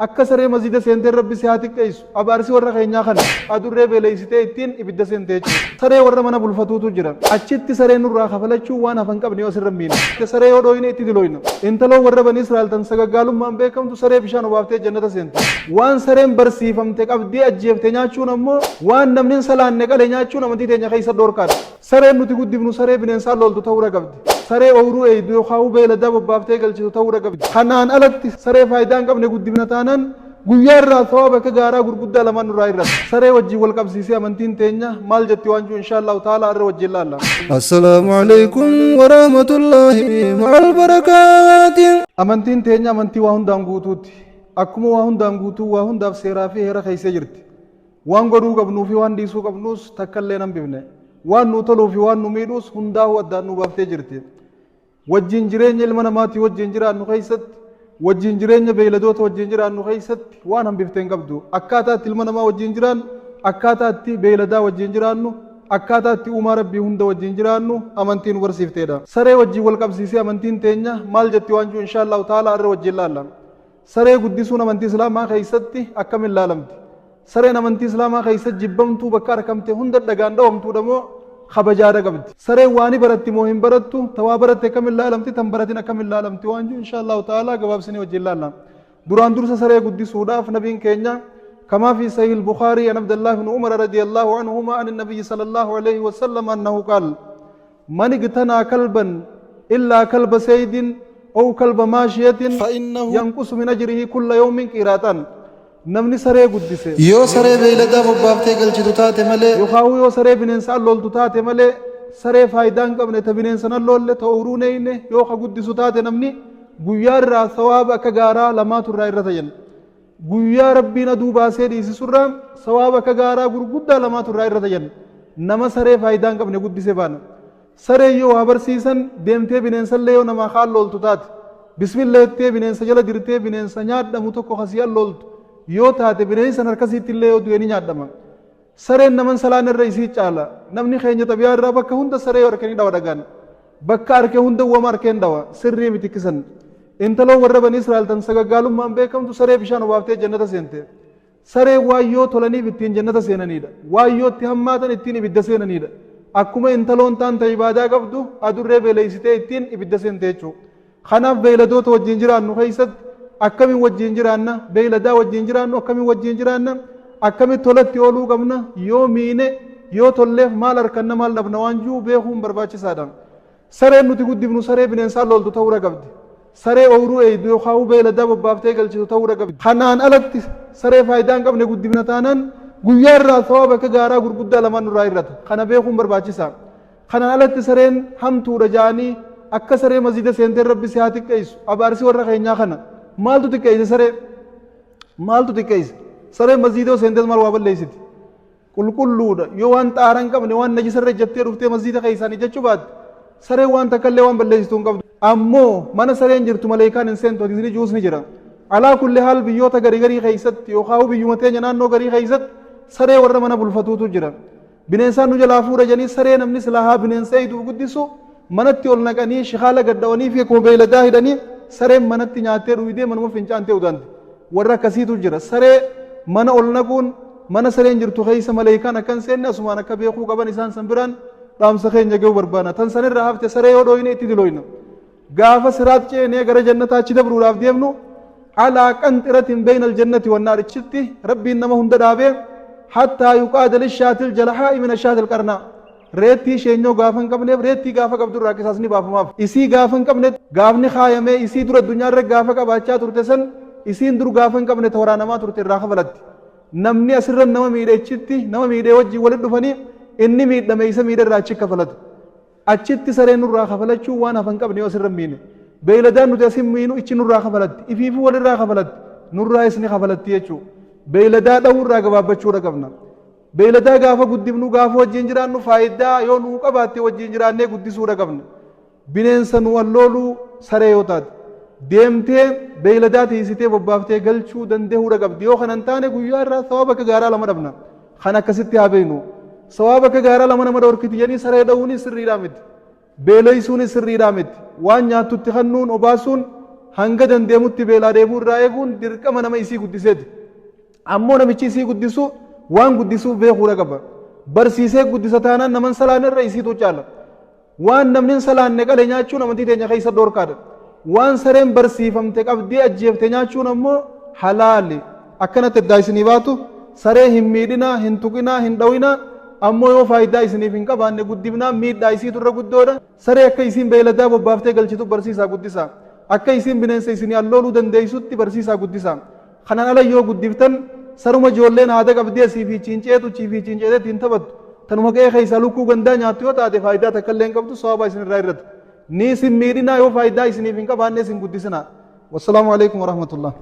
Akka saree masjida seenteen Rabbi si haa xiqqeessu. Abaarsi warra keenyaa kana. Adurree beeleysitee ittiin ibidda seente jechuudha. Saree warra mana bulfatuutu jira. Achitti saree nurraa kafalachuu waan hafan qabne yoo asirra miine. Saree yoo dhooyne itti dilooyna. Intaloo warra Bani Israa'el tan sagaggaalummaan beekamtu saree bishaan obaaftee jannata seente. Waan sareen barsiifamte qabdee ajjeefte nyaachuun ammoo waan namni hin salaanne qale nyaachuun amantii teenya keessa dhoorkaadha. Sareen nuti guddifnu saree bineensaan loltu ta'uudha qabdi. Saree ooyruu eeydu yookaan beeyladaa bobbaaftee galchitu ta'uudha qabdi. Kanaan alatti saree faayidaa hin qabne guddifna taanaan guyyaa irraa sawaaba akka gaaraa gurguddaa lamaan nurraa hir'ata. Saree wajjin wal qabsiisee amantiin teenya maal jetti waan jiru insha Allahu ta'ala irra wajjin laalla. Assalaamu alaikum warahmatullaahi ma'al barakaati. Amantiin teenya amantii waa hundaan guutuuti. Akkuma waa hundaan guutuu waa hundaaf seeraa fi heera keessee jirti. Waan godhuu qabnuu fi waan dhiisuu qabnuus takka illee hin hambifne. Waan nuu toluu fi waan nu miidhuus hundaa'uu addaan nu baaftee jirti. Wajjin jireenya ilma namaatii wajjin jiraannu keessatti, wajjin jireenya beeyladoota wajjin jiraannu keessatti waan hambiftee hin qabdu. Akkaataa itti ilma namaa wajjin jiraannu, akkaataa itti beeyladaa wajjin jiraannu, akkaataa itti uumaa Rabbii hunda wajjin jiraannu amantii nu barsiifteedha. Saree wajjin wal qabsiisee amantiin teenya maal jetti waan jiru insha Allahu ta'ala irra wajjin laalla. Saree guddisuun amantii Islaamaa keessatti akkamiin laalamti? Sareen amantii Islaamaa keessa jibbamtuu bakka argamte hunda dhagaan dhawamtuudha moo kabajaadha qabdi? Sareen waa ni baratti moo hin barattu? Ta waa baratte akkamiin laalamti? Tan baratin akkamiin laalamti? Waan jiru insha Allahu ta'ala gabaabsinee wajjin laalla. Duraan dursa saree guddisuudhaaf nabiin keenya كما في صحيح البخاري عن عبد الله بن عمر رضي الله عنهما عن النبي صلى الله عليه وسلم أنه قال: من اقتنى كلبا إلا كلب سيد أو كلب ماشية فإنه ينقص من أجره كل يوم قيراطان. Namni saree guddise Yoo saree beeyladaa bobbaaftee galchitu taate malee, yookaan yoo saree bineensaan loltu taate malee, saree faayidaa hin qabne, ta bineensan lolle, ta ooyruu neeyne yoo ka guddisu taate, namni guyyaa irraa sawaaba akka gaaraa lamaatu irraa irra jenna. Guyyaa Rabbiin aduu baasee dhiisisurraa sawaaba akka gaaraa gurguddaa lamaatu irraa irra jenna. Nama saree faayidaa hin qabne guddise baana. Saree yoo waa barsiisan deemtee bineensallee yoo namaa kaan loltu taate, bismillah jettee bineensa jala dirtee bineensa nyaadhamu tokko kasii allooltu yoo taate, bineensan harkasiitti illee yoo du'e ni nyaadhama. Sareen naman salaan irra isii caala. Namni keenya xabiyaa irraa bakka hunda saree yoo harkanii dhawa dhagaan. Bakka arke hunda wama arkeen dhawa. Sirrii miti kisan. Intaloo warra Bani Israa'el tan sagaggaalummaan beekamtu saree bishaan obaaftee jannata seente. Saree waan yoo tolaniif ittiin jannata seenanidha. Waan yoo itti hammaatan ittiin ibidda seenanidha. Akkuma intaloon taan ta ibaadaa qabdu adurree beeleysitee ittiin ibidda seente jechuudha. Kanaaf beeyladoota wajjin jiraannu keessatti akkamiin wajjin jiraanna? Beeyladaa wajjin jiraannu akkamiin wajjin jiraanna? Akkamitti tolatti ooluu qabna? Yoo miine, yoo tolleef maal arkanna, maal dhabna waan jiru beekuun barbaachisaadha. Sareen nuti guddifnu saree bineensaan loltu ta'uudha qabdi. Saree ooyruu eeydu yookaan beeyladaa bobbaaftee galchitu ta'uudha qabdi. Kanaan alatti saree faayidaa hin qabne guddifna taanaan guyyaa irraa sawaaba akka gaaraa gurguddaa lamaan nurraa hir'ata. Kana beekuun barbaachisaa. Kanaan alatti sareen hamtuudha ja'anii akka saree masjida seenteen Rabbi si haa xiqqeessu. Abaarsi warra keenyaa kana. Maaltu xiqqeesse saree? Maaltu xiqqeesse? Sareen masjida seentees maal waa balleessiti? Qulqulluudha. Yoo waan xaara hin qabne, waan najisa irra ejjattee dhuftee masjida keessaan ejjachuu baatte, sareen waan takka illee waan balleessitu hin qabdu. Ammoo mana sareen jirtu maleekaan hin seentu hadiisni juus ni jira. Alaa kulli haal biyyoota garii garii keessatti yookaan biyyuma teenya naannoo garii keessatti saree warra mana bulfatuutu jira. Bineensaan nu jalaa fuudha jedhanii saree namni silaa haa bineensa eegduuf guddisu manatti ol naqanii shikaala gadda'anii fi akkuma beeyladaa hidhanii sareen manatti nyaattee dhuydee manuma fincaantee udaanti. Warra akkasiitu jira. Saree mana ol naquun mana sareen jirtu keessa maleekaan akka hin seenne asumaan akka beekuu qaban isaan san biraan dhaamsa keenya ga'uu barbaana. Tan sanirraa hafte saree yoo dhooyne itti dilooyna. Gaafa siraat ceenee gara jannataa achi dabruudhaaf deemnu, alaa qanxiratin bayna aljannati wannaar, ichitti Rabbiin nama hunda dhaabee, hattaa yuqaada lishaatil jalahaa'i min ashaatil qarnaa, reettii sheenyoo gaafa hin qabneef reettii gaafa qabdu irraa qisaasni baafamaaf. Isii gaafa hin qabne gaafni kaayamee, isii dura addunyaa irra gaafa qabaachaa turte san, isiin dur gaafa hin qabne ta waraanamaa turte irraa kafalatti. Namni asirra nama miidhe ichitti nama miidhee wajjin walitti dhufanii inni miidhame isa miidhe irraa achi kafalatu. Achitti sareen nurraa kafalachuu waan hafan qabne yoo asirra miine. Beeyladaan nuti asin miinu ichi nurraa kafalatti. Ifiifuu walirraa kafalatti. Nurraayis ni kafalatti jechuudha. Beeyladaa dha'uurraa gabaabbachuudha qabna. Beeyladaa gaafa guddifnu, gaafa wajjin jiraannu, faayidaa yoo nuu qabaatte wajjin jiraannee guddisuudha qabna. Bineensa nu allooluu saree yoo taate, deemtee beeyladaa tiisitee bobbaaftee galchuu dandeehuudha qabdi. Yoo kana hin taane guyyaa irraa sababa akka gaaraa lama dhabna. Kan akkasitti haa beeknu. Sawaaba akka gaaraa lama nama dhorkiti jedhanii saree dha'uunis sirriidhaa miti. Beeleysuunis sirriidhaa miti. Waan nyaattutti kennuun obaasuun Hanga dandeemutti beelaa dheebuu irraa eeguun dirqama nama isii guddiseeti. Ammoo namichi isii guddisu waan guddisuuf beekuudha qaba. Barsiisee guddisa taanaan naman salaanne irra isiitu caala. Waan namni hin salaanne qale nyaachuun amantii teenya keessa dhoorkaadha. Waan sareen barsiifamte qabdee ajjeefte nyaachuun ammoo halaali. Akkanatti addaa isinii baatu saree hin miidhinaa, hin tuqinaa, hin dhawinaa. Ammoo yoo faayidaa isiniif hin qabaanne guddifnaan miidhaa isiitu irra guddoodha. Saree akka isiin beeyladaa bobbaaftee galchitu barsiisaa guddisaa. Akka isiin bineensa isinii allooluu dandeessutti barsiisaa guddisaa. Kanaan ala yoo guddiftan saruma ijoolleen haada qabdee asii fi ciinceetu achii fi ciinceetee ittiin taphattu tanuma qe'ee keessaa lukkuu gandaa nyaattu yoo taate faayidaa takka illee hin qabdu sawaabaa isin irraa irrata. Ni isin miidhinaa yoo faayidaa isiniif hin qabaanne isin guddisinaa. Wassalaamu alaikum warahmatullah.